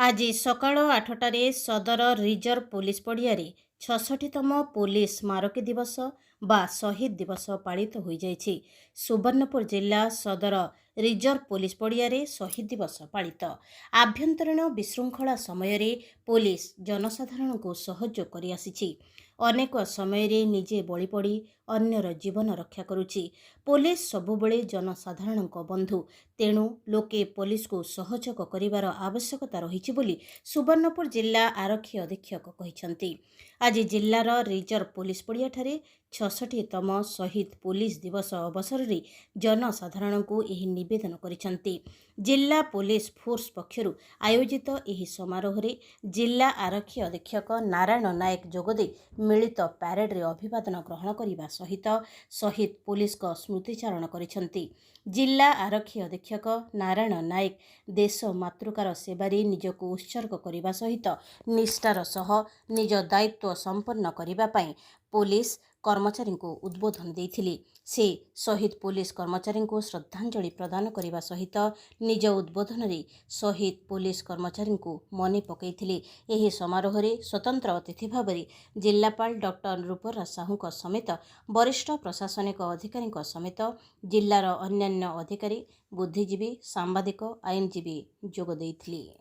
ଆଜି ସକାଳ 8ଟାରେ ସଦର ରିଜର୍ଭ ପୋଲିସ ପଡ଼ିଆରେ 66ତମ ପୋଲିସ ସ୍ମାରକୀ ଦିବସ ବା ଶହୀଦ ଦିବସ ପାଳିତ ହୋଇଯାଇଛି। ସୁବର୍ଣ୍ଣପୁର ଜିଲ୍ଲା ସଦର ରିଜର୍ଭ ପୋଲିସ ପଡ଼ିଆରେ ଶହୀଦ ଦିବସ ପାଳିତ। ଆଭ୍ୟନ୍ତରୀଣ ବିଶୃଙ୍ଖଳା ସମୟରେ ପୋଲିସ ଜନସାଧାରଣଙ୍କୁ ସହଯୋଗ କରିଆସିଛି। ଅନେକ ସମୟରେ ନିଜେ ବଳି ପଡ଼ି ଅନ୍ୟର ଜୀବନ ରକ୍ଷା କରୁଛି। ପୋଲିସ ସବୁବେଳେ ଜନସାଧାରଣଙ୍କ ବନ୍ଧୁ। ତେଣୁ ଲୋକେ ପୋଲିସକୁ ସହଯୋଗ କରିବାର ଆବଶ୍ୟକତା ରହିଛି ବୋଲି ସୁବର୍ଣ୍ଣପୁର ଜିଲ୍ଲା ଆରକ୍ଷୀ ଅଧୀକ୍ଷକ କହିଛନ୍ତି। ଆଜି ଜିଲ୍ଲାର ରିଜର୍ଭ ପୋଲିସ ପଡ଼ିଆଠାରେ 66ତମ ଶହୀଦ ପୋଲିସ ଦିବସ ଅବସରରେ ଜନସାଧାରଣଙ୍କୁ ଏହି ନିବେଦନ କରିଛନ୍ତି। ଜିଲ୍ଲା ପୋଲିସ ଫୋର୍ସ ପକ୍ଷରୁ ଆୟୋଜିତ ଏହି ସମାରୋହରେ ଜିଲ୍ଲା ଆରକ୍ଷୀ ଅଧୀକ୍ଷକ ନାରାୟଣ ନାୟକ ଯୋଗଦେଇ ମିଳିତ ପ୍ୟାରେଡରେ ଅଭିବାଦନ ଗ୍ରହଣ କରିବା ସହିତ ଶହୀଦ ପୋଲିସଙ୍କ ସ୍ମୃତିଚାରଣ କରିଛନ୍ତି। ଜିଲ୍ଲା ଆରକ୍ଷୀ ଅଧୀକ୍ଷକ ନାରାୟଣ ନାୟକ ଦେଶ ମାତୃକାର ସେବାରେ ନିଜକୁ ଉତ୍ସର୍ଗ କରିବା ସହିତ ନିଷ୍ଠାର ସହ ନିଜ ଦାୟିତ୍ୱ ସମ୍ପନ୍ନ କରିବା ପାଇଁ ପୋଲିସ କର୍ମଚାରୀଙ୍କୁ ଉଦ୍ବୋଧନ ଦେଇଥିଲେ। ସେ ଶହୀଦ ପୋଲିସ କର୍ମଚାରୀଙ୍କୁ ଶ୍ରଦ୍ଧାଞ୍ଜଳି ପ୍ରଦାନ କରିବା ସହିତ ନିଜ ଉଦ୍ବୋଧନରେ ଶହୀଦ ପୋଲିସ କର୍ମଚାରୀଙ୍କୁ ମନେ ପକାଇଥିଲେ। ଏହି ସମାରୋହରେ ସ୍ୱତନ୍ତ୍ର ଅତିଥି ଭାବରେ ଜିଲ୍ଲାପାଳ ଡକ୍ଟର ନୃପରାଜ ସାହୁଙ୍କ ସମେତ ବରିଷ୍ଠ ପ୍ରଶାସନିକ ଅଧିକାରୀଙ୍କ ସମେତ ଜିଲ୍ଲାର ଅନ୍ୟାନ୍ୟ ଅଧିକାରୀ, ବୁଦ୍ଧିଜୀବୀ, ସାମ୍ବାଦିକ, ଆଇନଜୀବୀ ଯୋଗ ଦେଇଥିଲେ।